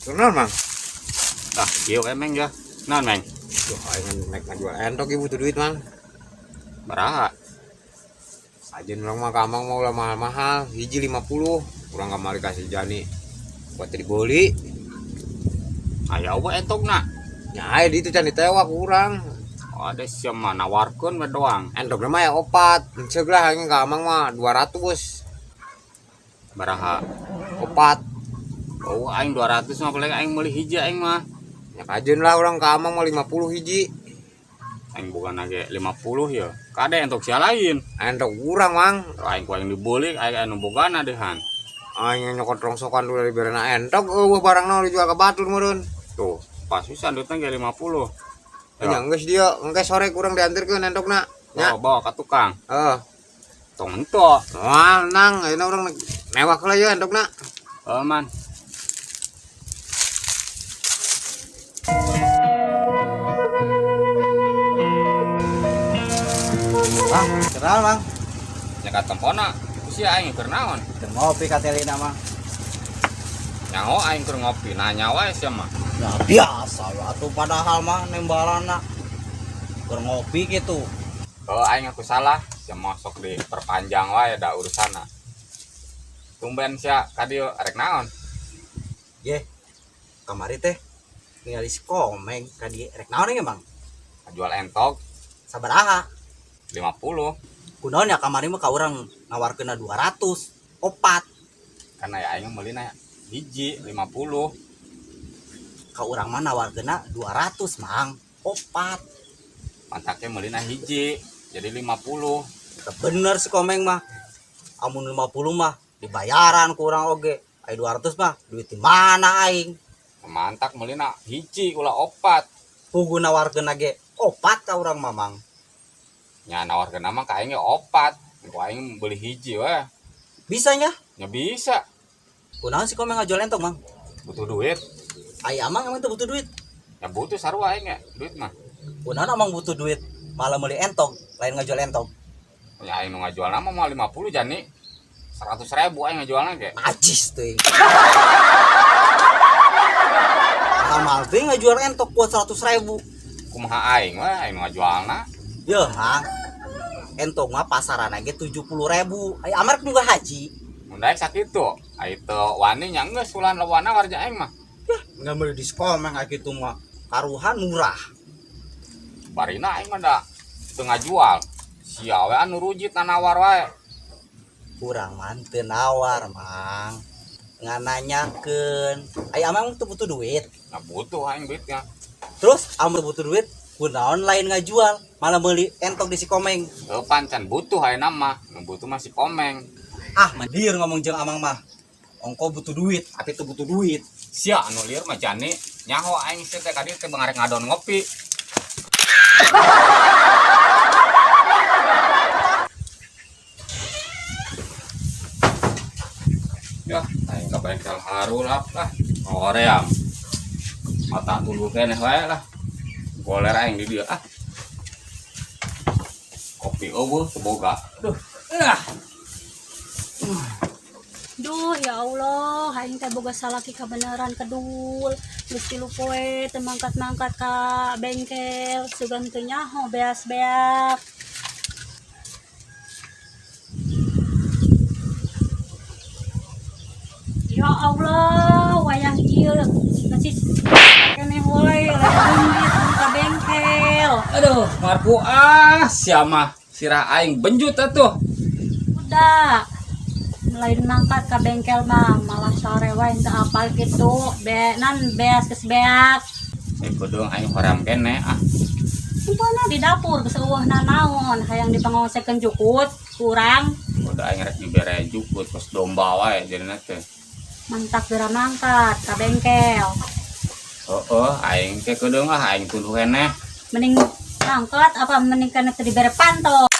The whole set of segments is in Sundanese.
Kenal, Mang? Ah, ieu we Meng ya. Naon, Meng? Duh, aing naik ngajual entok ieu butuh duit, Mang. Baraha? Ajen urang mah ka Amang mau lah mahal-mahal, hiji 50, urang kamari kasih Jani buat dibeli. Aya eueuh entokna. Nya aya di itu can ditewak urang. Oh, ada sia mah nawarkeun we doang. Entokna mah ya opat, engceug lah aing ka Amang mah 200. Baraha? Opat. Oh, aing 200 mah paling aing meuli hiji aing mah. Ya kajeun lah urang ka Amang mah 50 hiji. Aing bukan ge 50 ya. Kade entok sia lain. Entok urang, Mang. Aing ku aing dibeli, aing anu bogana dehan. Aing nyokot rongsokan dulu dari berena entok eueuh barangna dijual ka batur meureun. Tuh, pas pisan duitna ge 50. Ya geus dieu, engke sore kurang diantarkeun entokna. Nya. Bawa, bawa ka tukang. Heeh. Tong entok. Moal nang, ayeuna urang newak heula ye entokna. Oh, man. Mang, kenal, Mang. Nya ka tempona. Ku sia aing keur naon? Keur ngopi ka telina, Mang. Nyaho aing keur ngopi, nanya wae sia mah. Nah, biasa we atuh padahal mah nembalana keur ngopi gitu. Kalau aing aku salah, sia mah sok diperpanjang wae da urusanna. Tumben sia ka dieu arek naon? Ye. Kamari teh ningali si Komeng ka dieu rek naon ge, Mang? Jual entok Sabaraha? 50. Kunaon ya kamari mah ka urang nawarkeunna 200, opat. Karena ya aing meulina hiji 50. Ka urang mah nawarkeunna 200, Mang. Opat. Mantaknya meulina hiji jadi 50. Teu bener si Komeng mah. Amun 50 mah dibayaran ku urang oge. Ai 200 mah duit di mana aing? Mantak meulina hiji ulah opat. Pugu nawarkeunna ge opat ka urang mah, Mang. Nya nawarkeunna mah ka aing ge opat. Ku aing beli hiji we. Bisa nya? Nya bisa. Kunaon si Komeng ngajual entok, Mang? Butuh duit. Ai amang emang teu butuh duit? Ya butuh sarua aing ge duit mah. Kunaon amang butuh duit malah meuli entok, lain ngajual entok. Ya aing nu ngajualna mah moal 50 jani. 100.000 aing ngajualna ge. Najis teuing. Mahal teuing ngajual entok buat 100.000. Kumaha aing we aing nu ngajualna? Yeuh, Mang. Entok mah pasaran ge 70.000. Ai amarek nu haji. Mun daek sakitu. Ai teu wani nya geus ulah lawan warja aing mah. Yah, nggak meuli diskon mah kayak gitu mah. Karuhan murah. Barina aing mah da teu ngajual. Sia we anu rujit nawar wae. Kurang mah teu nawar, Mang. Ngan nanyakeun. Ai amang teu butuh duit. Nah butuh aing duitnya. Terus amang butuh duit, kunaon lain ngajual, malah meuli entok di si Komeng. Heuh pan can butuh ayeuna mah, nu butuh mah si Komeng. Ah, mandir ngomong jeung amang mah. Ongko butuh duit, tapi teu butuh duit. Sia anu lieur mah jani, nyaho aing sia teh ka dieu teh bangarek ngadon ngopi. Ya, aing ka bengkel harulap lah. Hoream. Mata tuluh keneh wae lah. Goler aing di dieu ah. Kopi eueuh teu boga. Aduh. Ah. Duh, ya Allah, aing teh boga salaki kabeneran kedul. Geus 3 poe teu mangkat-mangkat ka bengkel, sugan teu nyaho beas-beak. Ya Allah, wayah ieu masih keneh wae lain ka bengkel. Aduh, marpu ah, sia mah sirah aing benjut atuh. Udah. Lain mangkat ka bengkel mah malah sore wae teu apal kitu. Be nan beas geus beak. Kudu aing hoream keneh ah. Kumpulna di dapur geus eueuh nanaon hayang dipangosekeun jukut kurang. Udah aing rek dibere jukut kos domba wae jadina teh. Mantak geura mangkat ka bengkel. Heeh, aing teh kudu ah aing tunduh keneh. Mending mangkat apa mending kana teu dibere panto.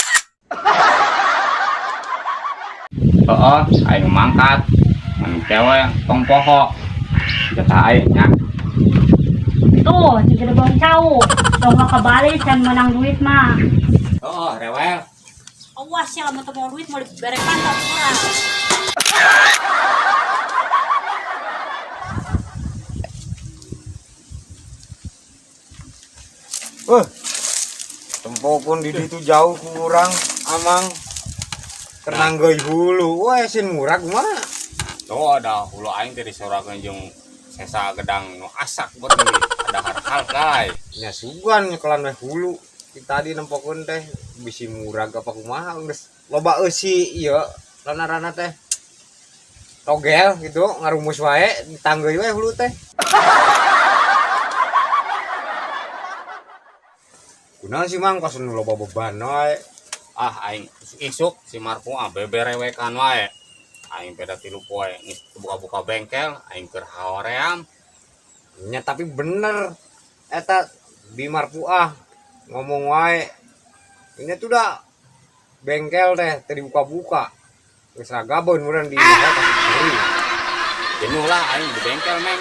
Heeh, aing mangkat. Mun kewe tong poho. Jatah aing nya. Tuh, jeung gede bong cau. Tong kabalik can menang duit mah. Heeh, rewel. Awas ya lamun teu mau duit mau dibere panto kurang. Wah. Tempokon di ditu jauh kurang amang. Tenanggeui hulu. Wah, sin murah kumaha? Tuh ada hulu aing teh disorakeun jeung sesa gedang nu asak beurang ada hal-hal kai. Nya sugan nyekelan we hulu. Ti tadi nempokeun teh bisi murag apa kumaha geus loba eusi ieu rana-rana teh. Togel gitu ngarumus wae ditanggeuy we hulu teh. Kunaon sih Mang kos nu loba beban wae. Ah aing isuk si Marfu ah beberewekan wae. Aing beda 3 poe geus buka-buka bengkel aing keur haoream. Nya tapi bener eta Bi Marfuah ngomong wae. Ini tuh dah bengkel teh teu dibuka-buka. Geus ragabeun urang di imah ka suri. Jenuh lah aing di bengkel meng.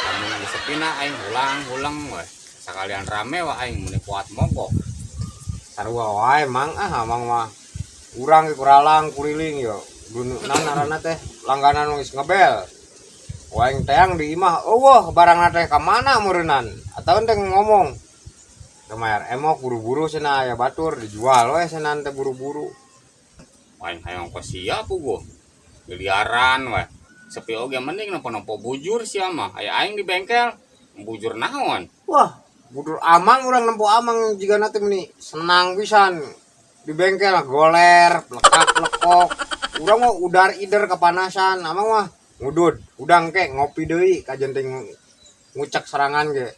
Lamun geus sepina aing hulang-hulang we. Sakalian rame wa aing mun kuat mogok. Sarua wae Mang ah amang mah. Urang ge kuralang kuriling yo. Dununan ngaranna teh langganan geus ngebel. Waing teang di imah eueuh barangna teh ka mana meureunnan. Ataun teh ngomong. Kemayar emok buru-buru cenah aya batur dijual we cenah teh buru-buru. Aing hayang ka sia puguh. Miliaran we. Sepi oge mending nempo-nempo bujur sia mah. Aya aing di bengkel bujur naon. Wah, bujur amang urang nempo amang jigana teh meni senang pisan. Di bengkel goler, plekak-plekok. Urang mah udar ider kepanasan, amang mah ngudud, udang ke ngopi deui kajen teh ngucek serangan ge.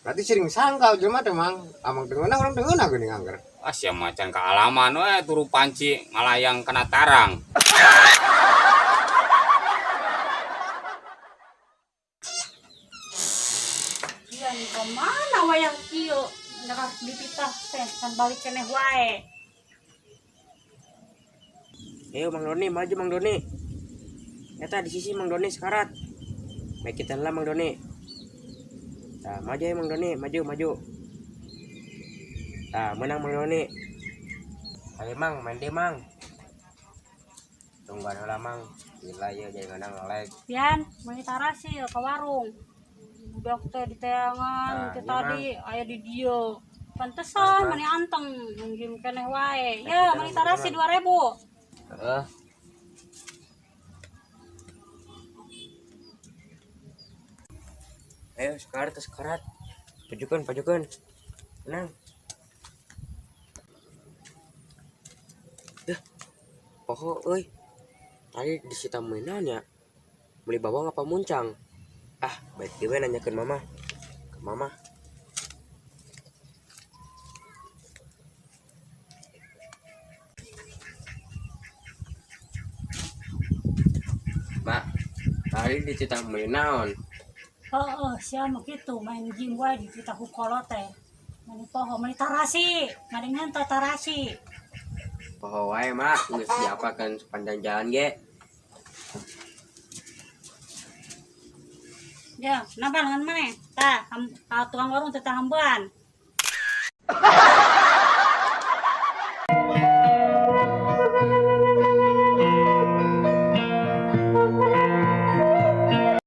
Berarti sering sangka jelema teh Mang. Amang teu ngeunah urang teu ngeunah geuning angger. Ah sia macan kaalaman we turu panci ngalayang kana tarang. Iya nih kemana wayang kieu nyekar dititah teh can balik keneh wae. Ayo Mang Doni, maju Mang Doni. Eta di sisi Mang Doni sekarat. Baik kita lah Mang Doni. Nah, maju ya Mang Doni, maju, maju. Nah, menang Mang Doni. Ayo Mang, main deh Mang. Tungguan heula Mang. Gila ya jadi menang ngelag. Pian, meuli tarasi ke warung. Budak teh di teangan, Nah, teh iya, tadi aya di dieu. Pantesan Nah, mani anteng nunggim keneh wae. Nah, Ya, kita meuli tarasi Mang. 2000. Heeh. Ayo sekarat sekarat. Pajukeun, pajukeun. Menang. Dah. Poho euy. Tadi disita mainan ya. Beli bawang apa muncang? Ah, baik dewe nanyakeun mama. Ke mama. Mak, tadi dititah meuli naon? Heeh, sia mah kitu main game wae dititah ku kolot teh. Mani poho meuli tarasi, ngadengkeun teh tarasi. Poho wae, Mak, geus diapakeun sepanjang jalan ge. Ya, napa dengan maneh? Tah, tukang warung teh hambuan.